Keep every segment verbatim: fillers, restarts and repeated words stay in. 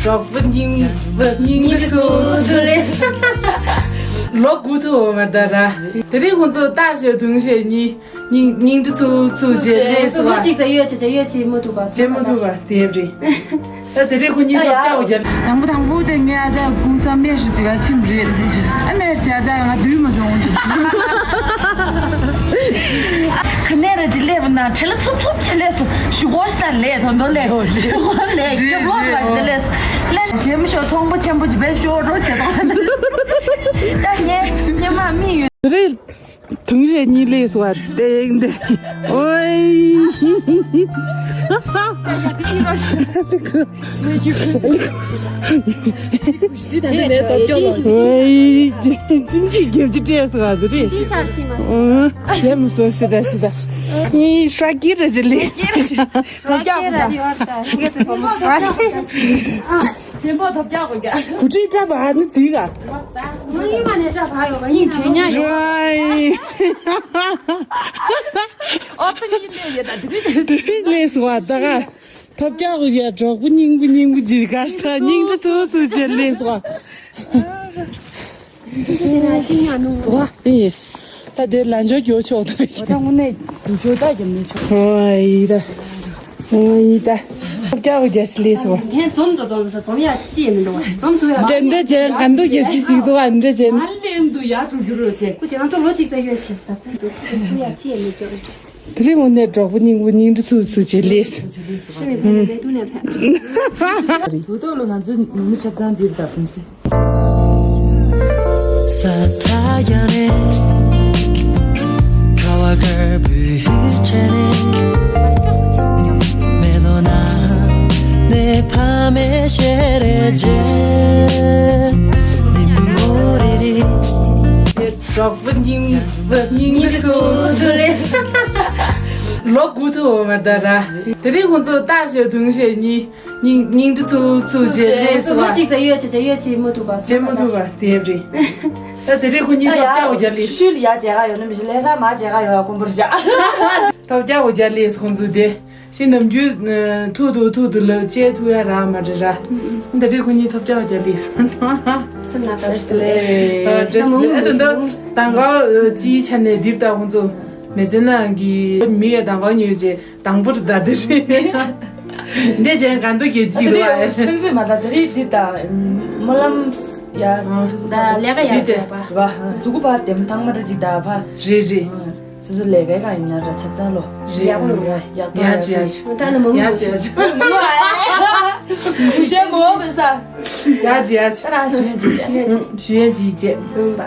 གྲོགས་པོ་སྙིང་པོ་སྙིང་རྗེ་ཚུལ་ཚུལ་ལས། ལོ་དགུ་ཐུག་འོ་མ་ད་ར། དེ་རིང་ཁོང་ཚོ་རྟ་ཞོན་དུང་ཞོན་གཉིས་སྙིང་སྙིང་རྗེ་ཚུལ་ཚུལ་བྱེད་རེས་སོ་བ། ལོ་གཅིག་ཙམ་ཡོད་བྱེད་བྱེད་ཡོད་བྱེད་མ་ཐུབ་པ། བྱེད་མ་ཐུབ་པ་དེབ་རེད། ད་དེ་རིང་ཁོ་གཉིས་ཐོག་སྐྱ་བོ་རྒྱབ། དང་པོ་དང་པོ་དེ་ངས་ཨ་ཅག་སྐུ་ས་སྨད་ཞིག་ཅིག་ལ་ཕྱིན་རེད། ཨ་སྨད་ཞིག་ཨ་ཅག་ང་སྡུད་མ་བྱུང་། ག་ནས་ར་ཅིག་སླེབས་པ་ན་ཁྲེ་ལ་ཚུབ་ཚུབ་ཆེ་ལས་སོ་ཞུ་གོ་ཞིག་ད་ལས་དོན་དོ་ལས་ཞུ་གོ་ལས་རྒྱབ་ལོག་ལ་ཞིག་ད་ལས་སོ་ལས་ཞེ་མི་ཤོག་ཚོང་པ་ཆེན་པོ་ཅིག་བས་ཤོག་འགྲོ་བྱེད་དོ། ད་ངས་ཉི་མ་མི་ཡོད། རེད། དུང་ཞོན་གཉིས་ལས་སོ་བ་ཏེང་ཏེང་། ཨོའི། འདི་ད་ནི་ནས་ཏོག་ཀྱོག་ལོ། ཨོའི། ཅིང་ཅིག་རྒྱབ་ཀྱི་སྤྲད་སོ་བ་དུ་རེད། ཅིང་ཤ་ཆི་མ། ཨོ། བྱས་མི་སོ་ཤི་ད་ཤི་ད། ངའི་ཧྲ་ཀི་ར་ཅི་ལི། ཧྲ་ཀི་ར་ཅི་བར་ད་ཤི་ག་ཚི་ཕོ་མོ་བར། ཐེམ་པོ་ཐོབ་རྒྱག་དགོས་རྒྱག་བུ་ཁྲིད་བཀྲ་བ་ནི་ཙི་ག་ང་ཡིན་མ་ནས་བཀྲ་བ་ཡོད་པ་ཡིན་དྲན་ཉག་ཡོད། ཨོ་ཏི་ཡིན་ནས་ཡོད་ད་དེ་རིང་དེ་རིང་ལས་སུ་བ་ད་ག་ཐོབ་རྒྱག་གི་ཡ་གྲོགས་པོ་སྙིང་པོ་སྙིང་པོ་ཅིག་ག་ས་སྙིང་རྗེ་ཚུལ་ཚུལ་བྱེད་ལས་སུ་བ། ད་དེ་ལ་འཇོག་རྒྱོ་ཆོག་ད། ད་དངོས་གནས་དུ་ཆོག་ད་རྒྱབ་ནས་ཆོག་ཨོ་ཡི་ད། ཨོ་ཡི་ད། ཐོབ་རྒྱག་གི་རྒྱ་ཆེ་ལས་སོ། ངས་འཛོམས་དུ་འཛོམས་དུ་འཛོམས་ཡ་ཅི་ཡིན་འདུག་འཛོམས་དུ་ཡ། འདྲ་འདྲ་ཅན་ག་འདུག་ཡ་ཅི་ཅིག་འདུག་ཨ་འདྲ་ཅན། ང་ལེན་དུ་ཡ་གྲུ་གུ་རུ་ཅེ། ཁུ་ཅེ་ང་ཚོ་ལོ་གཅིག་ཙམ་ཡོད་ཆེ་ད་ཁུ་འདུག་ཁུ་ཡ་ཅི་ཡིན་འདུག་ཅོ། དེ་རིང་འོ་ནས་གྲོགས་པོ་སྙིང་པོ་སྙིང་རྗེ་ཚུལ་ཚུལ་བྱེད་ལས། ཤི་མི་ཕན་མེད་དུ་ནས་ཕན། བུ་ཏོ་ལོ་ང་ཚོའི་ནུ་མི་ཆབ་ཚང་འདིར་ད་ཕུན་སྲིད། གྲོགས་པོ་སྙིང་པོ་སྙིང་རྗེ་ཚུལ་ཚུལ་ལས། ལོ་དགུ་ཐུག་འོ་མ་ད་ར། དེ་རིང་ཁོང་ཚོ་རྟ་ཞོན་དུང་ཞོན་གཉིས། སྙིང་སྙིང་རྗེ་ཚུལ་ཚུལ་བྱེད་རེས་སོ་བ། ལོ་གཅིག་ཙམ་ཡོད་བྱེད་བྱེད་ཡོད་བྱེད་མ་ཐུབ་པ། བྱེད་མ་ཐུབ་པ་དེབ་རེད། ད་དེ་རིང་ཁོ་གཉིས་ཐོབ་རྒྱག་འོ་རྒྱ་ལས། ཤུལ་ལ་ཡ་བྱེད་ག་ཡོད་ན་མི་ཤེས་ལས་ས་མ་བྱེད་ག་ཡོད་ཁོམ་པར་བཞག་ཐོབ་རྒྱག་འོ་རྒྱ་ལས་ཁོང་ཚོ་དེ་ཤི་ནམ་རྒྱུན་ཐུག་ཐུག་ཐུག་ཐུག་ལབ་བྱེད་ཐུག་ཡ་རག་མ་རེད་ར། ད་དེ་རིང་ཁོ་གཉིས་ཐོབ་རྒྱག་འོ་རྒྱ་ལས། སེམས་ནང་བཀྲ་ཤིས་བདེ་ལེགས། བཀྲ་ཤིས་བདེ་ལེགས། ཨ་ད་ད་དང་ག་ཅིའི་ཆ་ནས་འདིར་ད་ཁོང་ཚོ་མེ་ཚེ་ནང་གི་མི་ཡ་དང་ག་ཉོས་བྱེད། དང་པོར་ད་དེ་རེད། འདི་ཅན་ག་འདུག་གི་ཅི་རེད་བ། ཤིང་རི་མ་ད་དེ་རིགས་འདི་ད་སྨོན་ལམ་ཡ། ད་ལས་ཀ་ཡ་བྱས་པ། བ་མཛུ་གུ་ཕར་དེམ་ཐང་མ་འདྲ་ཅིག་ད་ཕ། རེད་རེད། སོ་སོ་ལས་ཀའི་ག་ཡིན་ན་ར་ཆབ་ཚང་ལོ། རེད་ཡག་པོ་ཡོང་ར་ཡག་ཏོ་ཡག་ཅི་ཡག་ཅི། ད་ནི་མང་ཡག་ཅི་ཡག་ཅི། མོ་ཤེ་མོ་བེ་ས། ཡག་ཅི་ཡག་ཅི། ད་རང་ཞུ་ཡོད་ཅི་ཞུ་ཡོད་ཅི། ཞུ་ཡོད་ཅི་བྱས།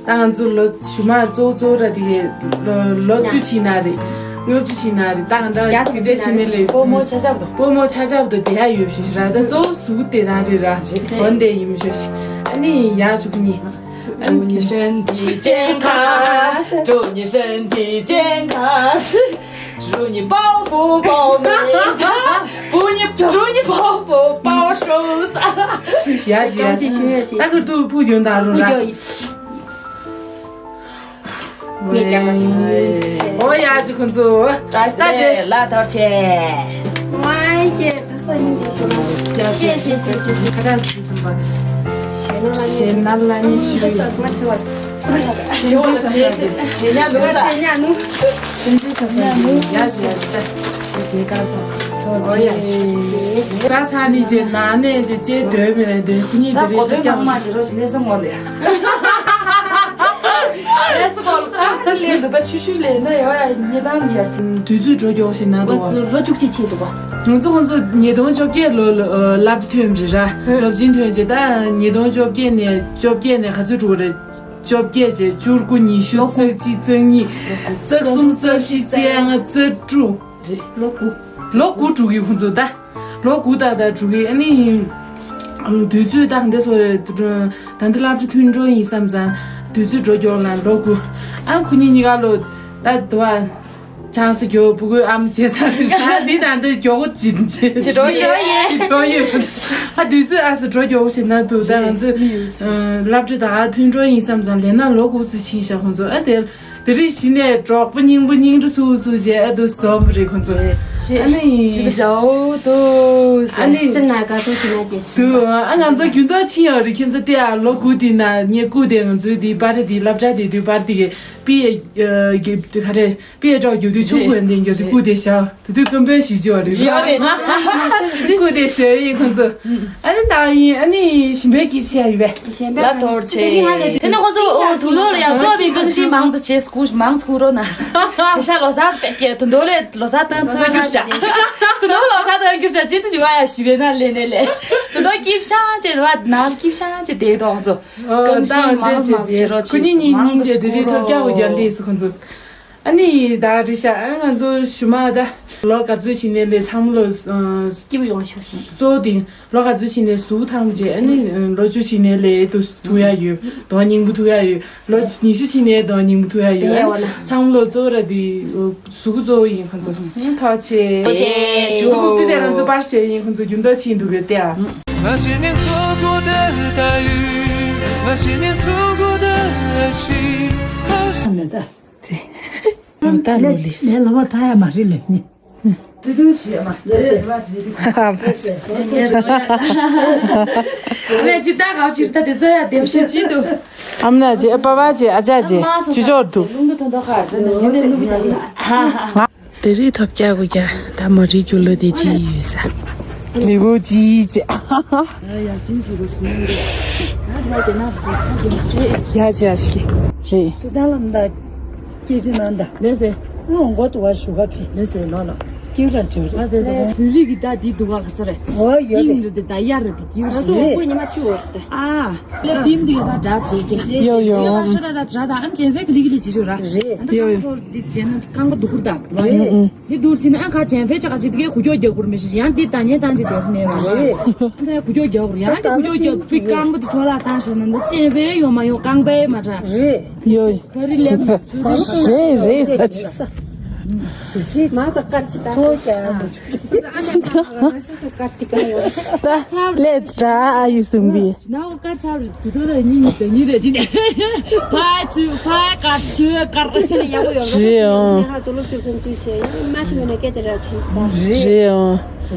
ད་ང་ཚོ་ལོ་ཞུ་མ་གཙོ་བོ་གཙོ་བོ་ར་དེ་ལོ་ལོ་བཅུ་ཕྱིན་ན་རེད། ལོ་བཅུ་ཕྱིན་ན་རེད། ད་ང་ད་རྒྱ་དེ་ཚོ་ཕྱིན་ནས་ལས་སྤོ་མོ་ཆ་ཆབ་དོ། སྤོ་མོ་ཆ་ཆབ་དོ་དེ་ཡ་ཡོད་ཞུ་ར། ད་གཙོ་བོ་གཟུགས་དེ་ན་རེད་ར། འོན་ཏེ་ཡིན་མི་ཤོ་ཞིག་ཨ་ནི་ཡ་ཞུ་གི་ནི། ཡ་ཞུ་ཡ་ཞུ། ད་ཁུར་དུ་ཕུ་ཡོན་ད་རུ་ར། ངས་ཀྱང་ང་ཅིག་ཨོ་ཡ་ཅིག་ཁོང་ཚོ། ད་དེ་ལ་ཐོར་ཆེ། མ་ཡེ་ཙི་སོ་ཉིན་ཅིག་ཤོད་མ། ཡ་ཅིག་ཤེས་ཤེས་ཤེས་ཤེས། ཁ་ད་སུ་ཙམ་པ། ཞེ་ན་ལ་ཉི་ཤི་རུ། ཁ་ས་མ་ཆེ་བ། ཆེ་བ་ཆེ་ཆེ་ཉ་ནུ་ས། ཆེ་ཉ་ནུ། སེམས་ཅན་ས་ས་ཉ་ནུ། ཡ་ཅིག་ཡ་ཅིག་ད། དེ་ཀ་ཐོར་ཆེ། ས་ས་ནི་ཅེ་ན་ནེ་ཅེ་ཅེ་དོན་མེད་དོན་ཁུ་ཉི་དེ་རེ་ད་ཀྱང་མ་ཅེ་རོ་ཞི་ལེ་ས་ངོ་ལེ། ལས་སུ་གོ་ལ་ཁ་ཅི་ལས་འདུག་པ་ཆུ་ཆུ་ལས་ན་ཡོད་ཡ་ཉེ་དང་ཡ། དུས་ཚོད་འགྲོ་མགྱོགས་ཤིག་ན་འདུག་བ། ལོ་བཅུ་གཅིག་ཕྱིན་འདུག་བ། ང་ཚོ་ཁོང་ཚོ་ཉིས་སྟོང་བཅོ་བརྒྱད་ལོ་ལ་སློབ་གྲྭ་ཐོན་རེད་ར། སློབ་ཆེན་ཐོན་རྗེས་ད་ཉིས་སྟོང་བཅོ་བརྒྱད་ནས་བཅོ་བརྒྱད་ནས་ག་ཚོད་འགྲོ་རེད། བཅོ་བརྒྱད་བཅས་བཅུ་དགུ་ཉི་ཤུ་རྩ་གཅིག་རྩ་གཉིས་རྩ་གསུམ་རྩ་བཞི་རྩ་ལྔ་རྩ་དྲུག་ལོ་དགུ། ལོ་དགུ་འགྲོ་གི་ཁོང་ཚོ་ད། ལོ་དགུ་ཏག་ཏག་འགྲོ་གི་ཨ་ནི། དུས་ཚོད་ད་འདི་སོ་རེད། ད་འདི་སློབ་གྲྭ་ཐོན་འགྲོ་ཡིན་བསམ་ཙང་དུས་ཚོད་འགྲོ་མགྱོགས་ལ་ལོ་དགུ། ཨ་ཁུ་ཉིན་གཉིས་ཀ་ལོ་ད་དུ་བ་ཆང་ས་མགྱོགས་སྤུ་གུའི་ཨམ་བྱེད་ས་རེད་ད་འདི་ད་འདི་མགྱོགས་གོ་ཇི་ཇི་ཇི་འགྲོ་ཡོད་ཡེ་ཇི་འགྲོ་ཡོད། ཨ་དུས་ཚོད་ཨ་སི་འགྲོ་མགྱོགས་བྱེད་ན་འདུག་ད་ང་ཚོས་སློབ་གྲྭ་ད་ཐོན་འགྲོ་ཡིན་བསམ་ཙང་ལས་ན་ལོ་དགུ་ཙམ་ཕྱིན་ཤག་ཁོང་ཚོ་ཨ་དེ། དེ་རིང་གཞི་ནས་གྲོགས་པོ་སྙིང་པོ་སྙིང་རུ་སུ་སུ་བྱས་ཨ་དུ་འཛོམས་པ་རེད་ཁོང་ཚོ། ཨ་ནི། ཅི་བྱའོ་དུ། ཨ་ནི། སེམས་ན་དགའ་སྤྲོ་ཞིག་ན་ཅེས། དུ་ཨ་ང་ཚོ་རྒྱུན་ཐོག་ཕྱིན་ཡོད་རེད་ཁྱེད་ཚོ་དེ་ཨ་ལོ་དགུ་དེ་ན་ངས་སྐུ་དེ་ང་ཚོའི་དེ་པར་དེ་སློབ་གྲྭ་དེ་དུས་པར་དེ་གི་པི་ཨེ་ག་རེ་པི་ཨེ་ཀྲོག་རྒྱུ་དུས་ཆུ་བོ་འདི་རྒྱུ་དུས་སྐུ་དེ་བཞག་དེ་དུས་ཀམ་པོ་ཞིག་ཅོ་རེད། ཡོད་རེད། སྐུ་དེ་བཞག་ཡིན་ཁོང་ཚོ། ཨ་ནི་ད་ཡིན་ཨ་ནི་ཞིམ་པའི་གི་ཤེས་ཡོད་པས། ལ་དོར་ཆེ། དེ་ནས་ཁོ་ཚོ་འོ་དུ་ལོ་ལ་ཡང་བཙོ་བའི་རྐང་ཤིང་མང་ཙམ་བྱས་སྐུ་མང་ཙམ་སྐུ་རོ་ན། དེ་ཤ་ལོ་སར་པད་ཀྱི་དུ་འདོ་ལས་ལོ་སར་དང་ཚ་རྒྱུ་ཤ། དུ་འདོ་ལོ་སར་དང་རྒྱུ་ཤ་ཅི་དུ་ཅི་བ་ཡ་ཞི་བའི་ན་ལས་ནས་ལས། དུ་འདོ་སྐྱིབ་ཤང་ཅེས་བ་ན་སྐྱིབ་ཤང་ཅེས་དེ་དོག་ཚོ། རྐང་ཤིང་མང་ཙམ་བྱས་རོ་ཅེས་ཁོ་གཉིས་གཉིས་མང་གཉིས་ཙམ་བྱས་དེ་རིང་ཐོབ་རྒྱག་འོ་རྒྱག་ལས་སུ་ཁོ་ཚོ། ཨ་ནི་ད་རེད་ཤག་ཨ་ང་ཚོ་ཞུ་མ་ད་ལོ་ག་ཚོད་ཞིག་ནས་ལས་ཚང་མ་ལོ་སྐྱིད་པོ་ཡོང་ཤོག་གཙོ་བོ་དེ་ལོ་ག་ཚོད་ཞིག་ནས་ཟུག་ཐང་བྱས་ཨ་ནི་ལོ་བཅུ་ཞིག་ནས་ལས་དུ་ཐུག་ཡ་ཡོད་དོ་སྙིང་པོ་ཐུག་ཡ་ཡོད་ལོ་ཉི་ཤུ་ཞིག་ནས་དོ་སྙིང་པོ་ཐུག་ཡ་ཡོད་ཨ་ནི་ཚང་མ་ལོ་གཙོ་བོ་ར་དེ་ཟུག་གཙོ་བོ་ཡིན་ཁོང་ཚོ་ཐོག་ཆེ་ཞུ་གུ་དེ་དེ་ང་ཚོ་པར་བཤད་ཡིན་ཁོང་ཚོ་རྒྱུན་ཐོག་ཕྱིན་འདུག་གི་ཏེ་ཨ། ད་ལོ་ལི། ལས་ལ་བ་ད་ཡ་མ་རེད་ལས་ནི། དེ་དུས་ཞེས་མ་ལས་ལ་བ་རེད། ལས་ཅི་ད་གའོ་ཕྱིར་ད་དེ་ཚོ་ཡ་དེ་བཤད་ཅི་འདུག་ཨམ་ན་ཅེ་པ་བ་ཅེ་ཨ་ཅག་ཅེ་ཅུ་ཅོར་དུ། ལུང་དུ་དོན་དག་ཧ་ད་ནི་ནི་ནི་ནི་ནི། དེ་རིང་ཐོབ་རྒྱག་དགོས་རྒྱ་ད་མ་རིག་རྒྱུ་ལོ་དེ་ཅི་ཡོད་ས། ལི་གོ་ཅི་ཅི། ཡ་ཡ་ཅིན་ཅི་གོ་ཞི་མིན་གོ། ང་དེ་ན་དེ་ན་དེ་ཡ་ཅི་ཡ་ཅི་རེད། དུ་ད་ལམ་ད་ཀྱི་ཅི་ནང་ད། ལེ་སེ། ཨོ་མགོ་དུ་བ་ཞུ་ག་ཕི། ལེ་སེ་ལོ་ལོ། ཀྱི་ར་ཅོ་ར། ང་དེ་ད་བོད་རིགས་ཀྱི་ད་དེ་དུ་བ་ག་ས་རེད། ཨོ་ཡོད་ཀྱི་རེད། འདི་ད་ཡ་རེད་དེ་ཀྱི་ར་ང་ཚོ་ཨོ་ཉི་མ་བཅུ་བར་ད། ཨ། ལེ་བིམ་དེ་ད་འདྲ་བྱེད་ཀྱི། ཡོ་ཡོ། ཡོ་ད་ཤ་ད་ད་འདྲ་ད་ཨམ་ཅན་ཕེ་ཀི་ལི་ཀི་ལི་ཅི་ཅོ་ར། རེད། ཡོ་ཡོ། འདི་ཅན་ན་རྐང་པ་དུ་གུར་ད། ཨུ་ཨུ། འདི་འདུར་ཕྱིན་ན་ཨ་ཁ་ཅན་ཕེ་ཅ་ཁ་ཅིག་གིས་གུ་ཀྱོག་རྒྱག་གུར་མི་ཤེས་ཡང་འདི་ད་ཉན་ཏང་ཅིག་དེས་མེད་པ། རེད། ཨ་ཕེ་གུ་ཀྱོག་རྒྱག་གུར་ཡང་འདི་གུ་ཀྱོག་རྒྱག་པའི་རྐང་པ་འདི་འཕྲོ་བརླག་བཏང་ཤེས་ན་འདི་ཅན་ཕེ་ཡོང་མ་ཡོང་རྐང་པའི་མ་འདྲ། རེད། ཡོ། ད་རི་ལེབ། རེད་རེད་ད་ཅི། མ་ཚ་དཀར་ཅི་ད། ཐོ་ཀྱ་འདུ། ད་ལེ་ཙ་ཨ་ཡུ་སུང་བི། ནའོ་དཀར་ཚ་རུ་དུ་དོ་ལ་ཉི་ཉི་དེ་ཉི་རེ་ཅི་ནས། ཕ་ཚུ་ཕ་དཀར་ཚུ་དཀར་ཁྱེད་ལ་ཡག་པོ་ཡོད་རེད་ཡོང་། ནས་ཧ་ཙོ་ལོ་ཚུ་ཁོང་ཚུ་ཆེ་ཡང་མ་ཤི་མེད་ན་སྐད་ཆ་ར་ཁྲིད་ད། རེད་ཡོང་།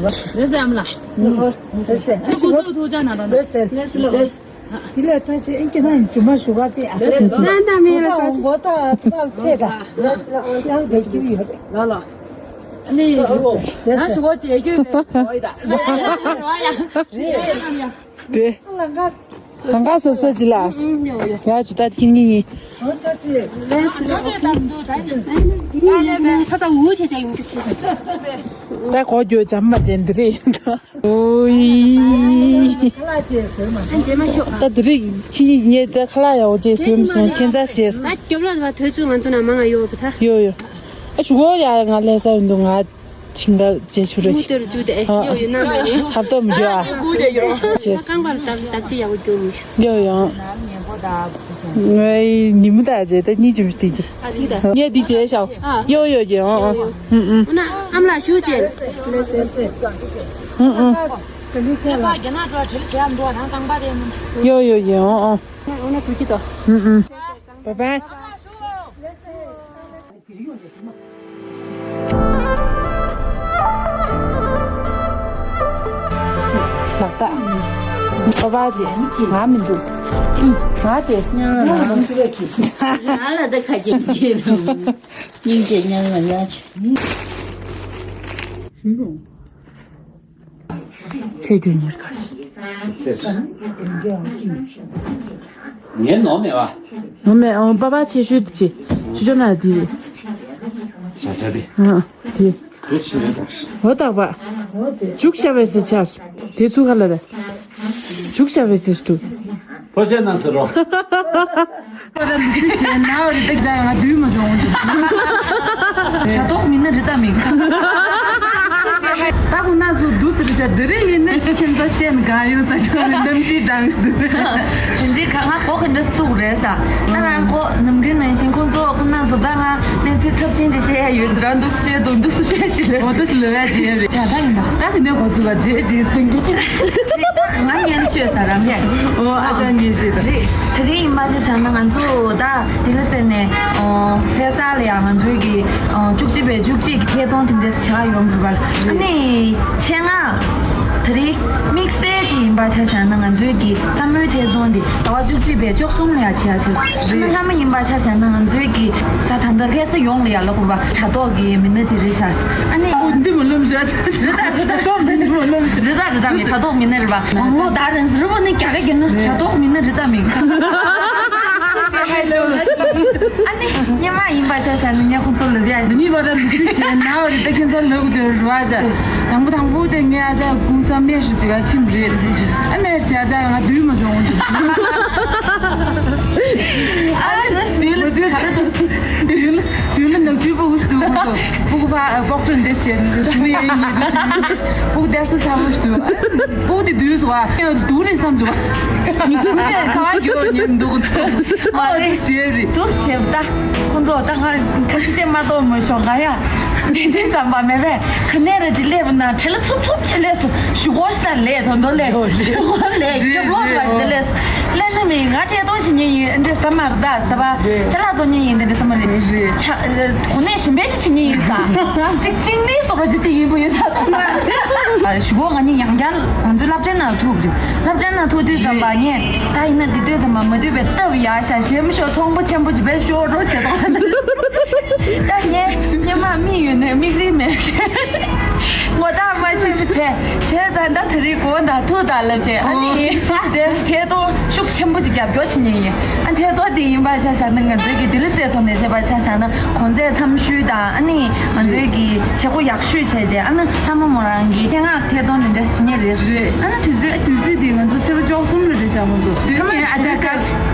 རེད་ཟེར་ཨམ་ལ། རེད་ཟེར། ཨ་ཁུ་སུ་ཐུག་ཅག་ན་རོ་ན། རེད་ཟེར། རེད་ཟེར། དེ་ལས་ད་ཅི་ཨིན་ཀྱི་ན་ཡིན་ཅུ་མ་ཞུ་བ་པས། ན་ད་མེ་ར་ས་ཅི། མགོ་ད་ཐུག་ལ་ཕེ་ད། ཡང་དེ་ཀྱི་ཡོད་རེད། ལ་ལ། ཨ་ནི་ཞུ་གོ། ང་ཞུ་གོ་བྱེད་རྒྱུ་མེད་རོ་ཡ་ད། རེད། དེ། ལང་ཀ། ལང་ཀ་སོ་སོ་ཅི་ལ། ཡ་ཅུ་ད་ཁྱི་ཉི་ཉི། ད་གོ་རྒྱུ་ཇམ་མ་ཅན་འདི་རེད། ཨོའི། ད་འདི་རིགས་ཁྱི་ཉིད་ད་ཁ་ལག་ཡག་པོ་བྱས་བཟོས་མི་སོང་ཁྱེད་ཚ་བྱས། ད་རྒྱབ་ལ་བ་དོལ་ཚུལ་ང་ཚོ་ན་མང་ང་ཡོད་པ་ད། ཡོད་ཡོད། ཨ་ཞུ་གོ་ཡ་ང་ལས་ས་ཡོད་འདུག་ང་ཆིང་ག་བྱས་ཆུ་ར་མུ་ཤི། དེ་རུ་བཅུག་དེ་ཡོད་ཡོད་ན་མ་ཡོད། ཧབ་ཏོ་མི་འགྱོ་ཨ། ཀུ་དེ་ཡོད། བྱས། རྐང་པར་ད་ད་ཅི་ཡག་པོ་རྒྱུ་མི་ཤུ། ཡོད་ཡོད། ངའི་ཉི་མ་ད་བྱས་ད་གཉིས་ཅི་མི་སྟེ་གྱི། ཨ་དེ་ད། ངས་འདི་བྱས་ཤག་ཨ། ཡོད་ཡོད་ཀྱི་ཨང་ཨང་། ཨུ་ན་ཨམ་ལགས་ཞུ་བྱས། ཨུ་ཨུ། རྒྱ་ནག་འགྲོ་བ་བྲེལ་བྱེད་ཡ་འགྲོ་བ་རང་རྐང་པ་རེད་མིན། ཡོ་ཡོ་ཡོ་ཨོ། ཨོ་ན་གུ་ཅི་དོ། ཨུ་ཨུ། བའི་བའི། ལག་རྟགས། ཨོ་བ་ཅེ་ང་མི་འདུག་ང་དེ། ང་ལ་ད་ཁ་སྐྱེངས་སྐྱེངས་འདུག་སྙིང་རྗེ་མཉམ་ལ་ཉག་ཆེ། ཚེ་དུས་ཉེར་ཁ་ཞིག་ངའི་ནོར་མེད་པ། ནོར་མེད་ཨང་པ་པ་ཆེ་ཤོས་དེ་ཆེ་ཆོ་ན་དེ། བྱ་བྱ་དེ། ཨང་དེ། དུ་ཕྱི་ནས་དང་། འོ་ད་པ། བྱུག་བྱ་བའི་ཟེར་ཆགས་སོ། དེ་ཚུགས་ཁ་ལ་རེད། བྱུག་བྱ་བའི་ཟེར་སུ་འདུག་ཕོ་ཆེན་ན་ཟེར་རོ། ཁོ་རང་མི་ཤེས་ན་འོ་རི་ཏག་ཅག་ང་དུས་མ་བྱུང་འོང་འདུག་ད་ཏོག་མིན་ན་རི་ཏ་མིན་ཁ། ད་ཁོ་ན་སུ་འདུག་ཟེར་བྱ་དེ་རིང་ཡིན་ན་ཅི་ཁྱིམ་ཚ་བཤད་ན་གང་ཡོད་ས་ཆུ་ནི་གནམ་གཤིས་གྲང་ཞིག་འདུག་དེ་འདྲའི་ཁ་ང་གོ་ག་འདྲ་བཙུགས་རེད་ས། ད་ང་གོ་ནམ་རྒྱུན་ནང་བཞིན་ཁོ་ཚོ་ཁོ་ན་ཚོ་ད་ང་གནས་ཚུལ་ཚབས་ཆེན་ཅིག་བཤད་ཡ་ཡོད་ཟེར་ར་འདུག་བཤད་འདུག་འདུག་བཤད་ཞིག་ལས། འོ་ད་སི་ལོ་ཡ་ཅི་ཡ་རེད། ད་ད་ཡིན་ད། ད་དེ་ནས་གོ་ཚུལ་ལ་རྗེས་རྗེས་སྟོན་གྱི། ང་ཉན་ཤོག་ཡོད་ས་རང་རེད། ཨོ་ཨ་ཅག་ཉིན་ཞིག་རེད། དེ་རིང་ཡིན་པ་ཆ་བཞག་ན་ང་ཚོ་ད་དེ་ག་ཟེར་ནས་ཨོ་ལྷ་ས་ལ་ཡང་ང་ཚོའི་གི་ཨོ་བཅུ་གཅིག་པའི་བཅུ་གཅིག་གི་ཐད་གཏོང་དེ་འདྲས་བྱ་ཡོང་དགོས་པ་ལ། ཨ་ནི་ཆེད་མངགས་དེ་རིང་དམིགས་བསལ་ཅིག་ཡིན་པ་ཆ་བཞག་ན་ང་ཚོའི་གི་ལྷ་མོའི་ཐད་གཏོང་འདི་ཟླ་བ་བཅུ་གཅིག་པའི་བཅུ་གསུམ་ལ་ཡང་བྱེད་ཡ་བྱས་སོང་། ཨ་ནི་ལྷ་མོ་ཡིན་པ་ཆ་བཞག་ན་ང་ཚོའི་གི་ད་ད་ལྟ་ལྷ་ས་ཡོངས་ལ་ཡང་ལབ་དགོས་པ་དྲ་ཐོག་གི་མི་སྣ་ཅིག་རེད་ཤག་ཨ་ནི་འདི་མ་ལོམ་ཤག་རེད་ད་རེད་ད་ཐོག་མི་འདི་མ་ལོམ་ཤག་རེད་ད་རེད་ད་མི་དྲ་ཐོག་མི་སྣ་རེད་པ། དབང་ལོ་ད་རན་ཟེར་བ་ནི་རྒྱ་ག་གི་ན་དྲ་ཐོག་མི་སྣ་རེད་ད་མི། ཨ་ནི་སྙན་མ་ཡིན་པ་ཆ་བཞག་ན་ངས་ཁོང་ཚོ་ལབ་ཡ་ཟེར་ནི་བ་ད་མི་ཁུལ་ཞེ་ན་བ་རེད་ད་ཁྱེད་ཚོ་ལབ་དགོས་བྱུང་རེད་བ་ཟེར། དང་པོ་དང་པོ་དེ་ངས་ཨ་ཅག་ཀུན་བཟང་སྨན་ཞིག་ཅིག་ལ་ཕྱིན་རེད། ཨ་སྨན་ཞིག་ཨ་ཅག་ང་དུས་མ་བྱུང་། ཨ་ནི་དུས་ལ་དུས་ལ་དུས་ལ་ནག་ཆུའི་སྤུ་གུ་ཞིག་འདུག་ཁོང་ཚོ་སྤུ་གུ་ཕ་སྤོག་གྲོན་འདེད་བྱས་ནས་སྤུ་གུ་ཡ་ཡིན་ཉེ་དུས་སྤུ་གུ་དར་སོ་ཚ་བོ་ཞིག་འདུག་སྤུ་གུ་དེ་དུས་སུ་བ་ཡང་སྡུག་ནས་བསམ་འདུག་བ། མི་ཆུང་ནས་ཁ་བ་རྒྱུ་ཉེ་འདུག་ཁོང་ཚོ་ཨ་རེ་བྱས་རེད་འདུག་བྱས་པ་ད་ཁོང་ཚོ་ད་ང་ཁ་ཤས་མ་གཏོགས་མ་ཤོང་ག་ཡ། དེ་དུས་ཙམ་པ་མེད་པས་ག་ནས་ར་ཅི་སླེབས་ན་ཁྲེ་ལ་ཚུབ་ཚུབ་ཆེ་ལས་སུ་ཞུ་གོ་ཤི་ད་ལས་དོན་དོ་ལས་ཞུ་གོ་ལས་རྒྱབ་ལོག་ལ་ཟེ་ལས་སུ་ལས་ན་མི་ང་ཐད་གཏོང་བྱེད་ཉེ་ཡིན་འདྲེ་ས་མར་ད་ས་བ་ཅ་ལག་བཙོང་ཉེ་ཡིན་འདྲེ་ས་མ་རེད། ཆ་གོ་གནས་གཞན་པའི་ཅི་བྱེད་ཉེ་ཡིན་ས་ཅིག་ཅིང་ནི་སོགས་ཅི་ཅི་ཡིན་པོ་ཡོད་ད་ཐུག་ཞུ་གོ་ང་ཉིད་ཡང་བསྐྱར་ང་ཚོའི་སློབ་གྲྭའི་ནང་ཐུག་རེད། སློབ་གྲྭའི་ནང་ཐུག་དུས་ཙམ་པ་ངས་ད་ཡིན་ན་འདི་དུས་ཙམ་པ་མ་འདུས་པའི་སྟབས་ཡག་ཤ་ཞེམ་ཤོག་ཚོང་པོ་ཆེན་པོ་ཅིག་བས་ཤོག་རོགས་བྱེད་དོ། ད་ངས་སྙན་མ་མི་ཡོད་ནས་མིག་རིལ་མེད། ངོ་ཐག་མ་ཆོད་པ་བྱས་བྱས་ཙང་ད་དེ་རིང་གོ་ད་ཐུག་ད་ལབ་བྱས་ཨ་ནི་དེ་ཐད་གཏོང་ཤུགས་ཆེན་པོ་ཅིག་རྒྱབ་སྐྱོར་བྱེད་ཉེན་ཡིན། ཨ་ཐད་གཏོང་དེ་ཡིན་པ་ཆ་བཞག་ན་ང་ཚོའི་གི་དེ་ལི་སའི་ཐོག་ནས་བྱས་པ་ཆ་བཞག་ན་གོང་ཚད་འཚམ་ཤོས་དང་ཨ་ནི་ང་ཚོའི་གི་བྱེད་སྒོ་ཡག་ཤོས་བྱས་རྗེས་ཨ་ནི་ལྷ་མོ་མོ་རང་གི་སྙན་ངག་ཐད་གཏོང་དེ་འདྲ་བྱེད་ཉེན་རེད། རེད། ཨ་ནི་དུས་ཚོད་དུས་ཚོད་དེ་ང་ཚོ་ཚེས་པ་བཅུ་གསུམ་ལ་རེད་བྱ་ཁོང་ཚོ། དུས་ཚོད་ཨ་ཅག་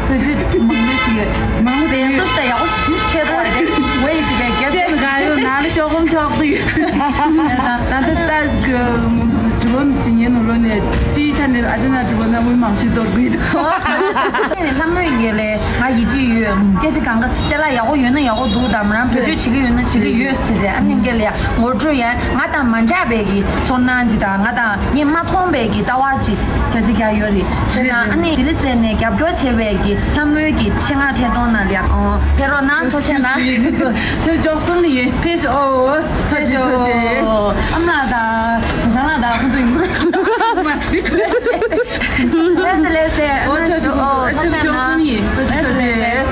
བོད་ཕྲུག་མང་པོ་ཞིག་ཡོད། མང་པོ་དེ་ཚོ་ད་ཡག་པོ་ཞིབ་བྱས་ཐོག་རེད། ཝེ་ཡི་དེ་གའི་རྒྱ་ཆེ་ག་ཡོད་ན་ལ་ཤོག་གོམ་ཆོག་ཏུ་ཡོད། ད་ལྟ་ད་གི་ང་ཚོ་དྲི་བ་མི་བྱེད་ཉན་ནོ་ལོ་ནས་སྤྱིའི་ཆ་ནས་ཨ་ཅག་ན་དྲི་བ་ན་ཝེ་མང་ཤོས་གཏོར་དགོས་འདུག་ལྷ་མོའི་ཡིན་ལས། ང་ཡིད་ཆེས་ཡོད། སྐད་ཆ་གང་ག་ཅ་ལག་ཡག་པོ་ཡོད་ན་ཡག་པོ་འདུག་དང་མི་རང་བེད་སྤྱོད་བྱེད་ཀྱི་ཡོད་ན་བྱེད་ཀྱི་ཡོད་ཟེར་ཏེ་ཨ་ནི་སྐད་ལ་ཡ་ངོ་སྤྲོད་ཡ་ང་དང་མ་འདྲ་བའི་གི་ཚོར་སྣང་ཅིག་དང་ང་དང་ངས་མ་མཐོང་བའི་གི་ལྟ་བ་ཅིག་སྐད་ཆ་རྒྱག་ཡོད་རེད། བྱས་ན་ཨ་ནི་དེ་ལ་ཟེར་ནས་རྒྱབ་སྐྱོར་བྱས་པའི་གི་ལྷ་མོའི་གི་ཆེད་མངགས་ཐད་གཏོང་ནང་ལ་ཡ་ཕེབས་རོགས་གནང་། ཐུགས་རྗེ་གནང་། ཚེས་བཅུ་གསུམ་ལ་ཡིན། ཕེབས་ཤོག་ཨོ་ཐུགས་རྗེ་ཆེ། ཐུགས་རྗེ་ཆེ། ཨ་མ་ལགས་དང་ཞང་ཞང་ལགས་དང་ཁོང་ཚོ་ཡོང་གི་རེད། ལགས་སེ་ལགས་སེ། ཨོ་ཐུགས་རྗེ་ཆེ། ཨོ་ཐུགས་རྗེ་གནང་། ལགས་སེ་ལགས་སེ།